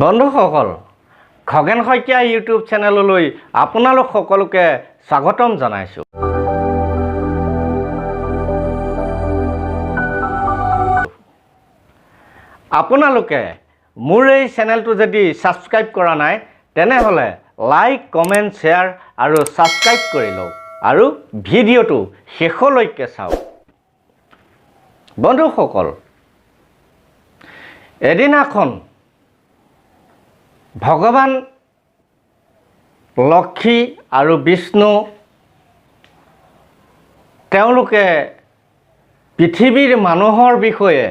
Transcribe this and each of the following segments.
বন্ধুসকল, খগেন শইকীয়া ইউটিউব চেনেললৈ আপোনালোক সকলোকে স্বাগতম জনাইছোঁ। আপোনালোকে মোৰ এই চেনেলটো যদি ছাবস্ক্ৰাইব কৰা নাই, তেনেহ'লে লাইক, কমেণ্ট, শ্বেয়াৰ আৰু ছাবস্ক্ৰাইব কৰি লওক আৰু ভিডিঅ'টো শেষলৈকে চাওক। বন্ধুসকল, এদিনাখন ভগৱান লক্ষী আৰু বিষ্ণু তেওঁলোকে পৃথিৱীৰ মানুহৰ বিষয়ে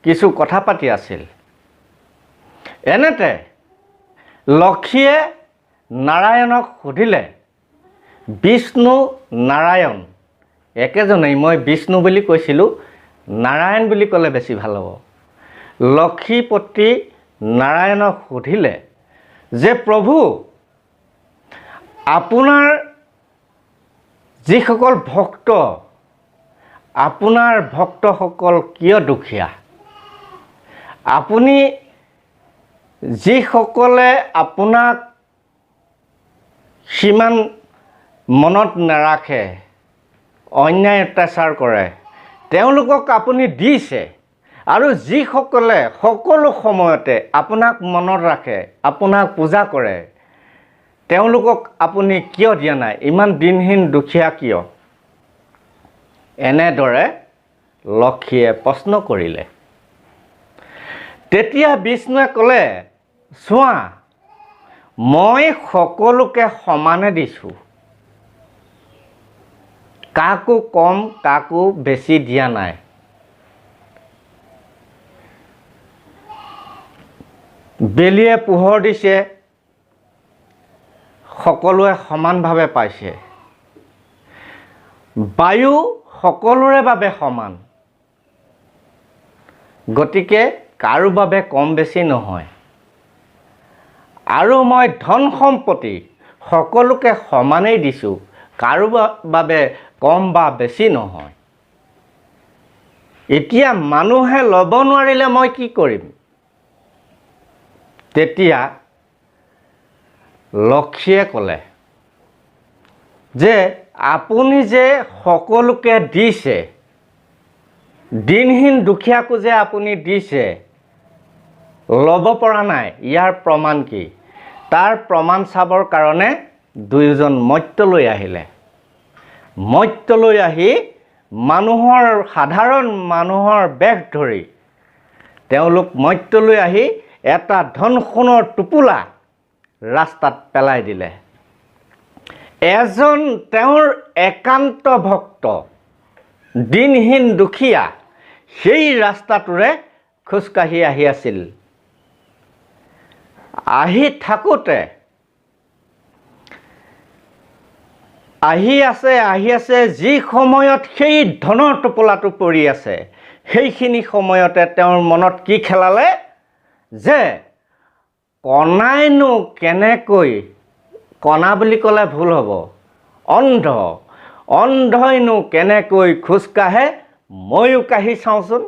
কিছু কথা পাতি আছিল। এনেতে লক্ষীয়ে নাৰায়ণক সুধিলে, বিষ্ণু নাৰায়ণ একেজনেই, মই বিষ্ণু বুলি কৈছিলোঁ, নাৰায়ণ বুলি ক'লে বেছি ভাল হ'ব। লক্ষীপতি নাৰায়ণক সুধিলে যে প্ৰভু, আপোনাৰ যিসকল ভক্ত, আপোনাৰ ভক্তসকল কিয় দুখীয়া? আপুনি যিসকলে আপোনাক সিমান মনত নাৰাখে, অন্যায় অত্যাচাৰ কৰে, তেওঁলোকক আপুনি দিছে আৰু যিসকলে সকলো সময়তে আপোনাক মনত ৰাখে, আপোনাক পূজা কৰে, তেওঁলোকক আপুনি কিয় দিয়া নাই? ইমান দিনহীন দুখীয়া কিয়? এনেদৰে লক্ষীয়ে প্ৰশ্ন কৰিলে। তেতিয়া বিষ্ণুৱে ক'লে, চোৱা, মই সকলোকে সমানে দিছোঁ, কাকো কম কাকো বেছি দিয়া নাই। বেলিয়ে পোহৰ দিছে, সকলোৱে সমানভাৱে পাইছে। বায়ু সকলোৰে বাবে সমান, গতিকে কাৰো বাবে কম বেছি নহয়। আৰু মই ধন সম্পত্তি সকলোকে সমানেই দিছোঁ, কাৰো বাবে কম বা বেছি নহয়। এতিয়া মানুহে ল'ব নোৱাৰিলে মই কি কৰিম? তেতিয়া লক্ষীয়ে ক'লে যে আপুনি যে সকলোকে দিছে, দিনহীন দুখীয়াকো যে আপুনি দিছে, ল'ব পৰা নাই, ইয়াৰ প্ৰমাণ কি? তাৰ প্ৰমাণ চাবৰ কাৰণে দুয়োজন মৰ্ত্যলৈ আহিলে। মৰ্ত্যলৈ আহি মানুহৰ, সাধাৰণ মানুহৰ বেশ ধৰি তেওঁলোক মৰ্ত্যলৈ আহি এটা ধন সোণৰ টোপোলা ৰাস্তাত পেলাই দিলে। এজন তেওঁৰ একান্ত ভক্ত, দিনহীন দুখীয়া, সেই ৰাস্তাটোৰে খোজকাঢ়ি আহি আছিল। আহি থাকোঁতে আহি আছে, আহি আছে, যি সময়ত সেই ধনৰ টোপোলাটো পৰি আছে, সেইখিনি সময়তে তেওঁৰ মনত কি খেলালে যে কণাইনো কেনেকৈ, কণা বুলি ক'লে ভুল হ'ব, অন্ধ, অন্ধইনো কেনেকৈ খোজকাঢ়ে, ময়ো কাঢ়ি চাওঁচোন।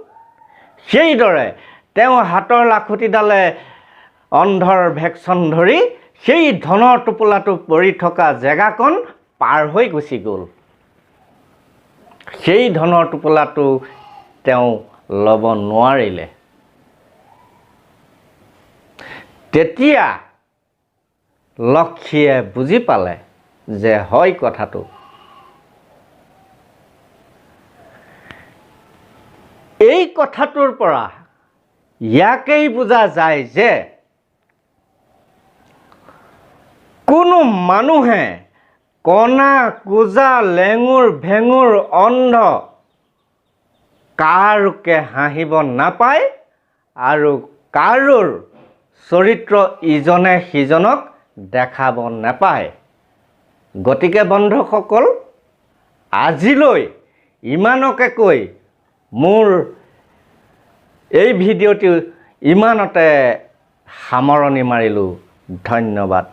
সেইদৰে তেওঁ হাতৰ লাখুটিডালে অন্ধৰ ভেকচন ধৰি সেই ধনৰ টোপোলাটো পৰি থকা জেগাকণ পাৰ হৈ গুচি গ'ল। সেই ধনৰ টোপোলাটো তেওঁ ল'ব নোৱাৰিলে। তেতিয়া লক্ষীয়ে বুজি পালে যে হয় কথাটো। এই কথাটোৰ পৰা ইয়াকেই বুজা যায় যে কোনো মানুহে কণা, কুজা, লেঙুৰ, ভেঙুৰ, অন্ধ কাৰোকে হাঁহিব নাপায় আৰু কাৰোৰ চৰিত্ৰ ইজনে সিজনক দেখাব নাপায়। গতিকে বন্ধুসকল, আজিলৈ ইমানকে কৈ মোৰ এই ভিডিঅ'টো ইমানতে সামৰণি মাৰিলোঁ। ধন্যবাদ।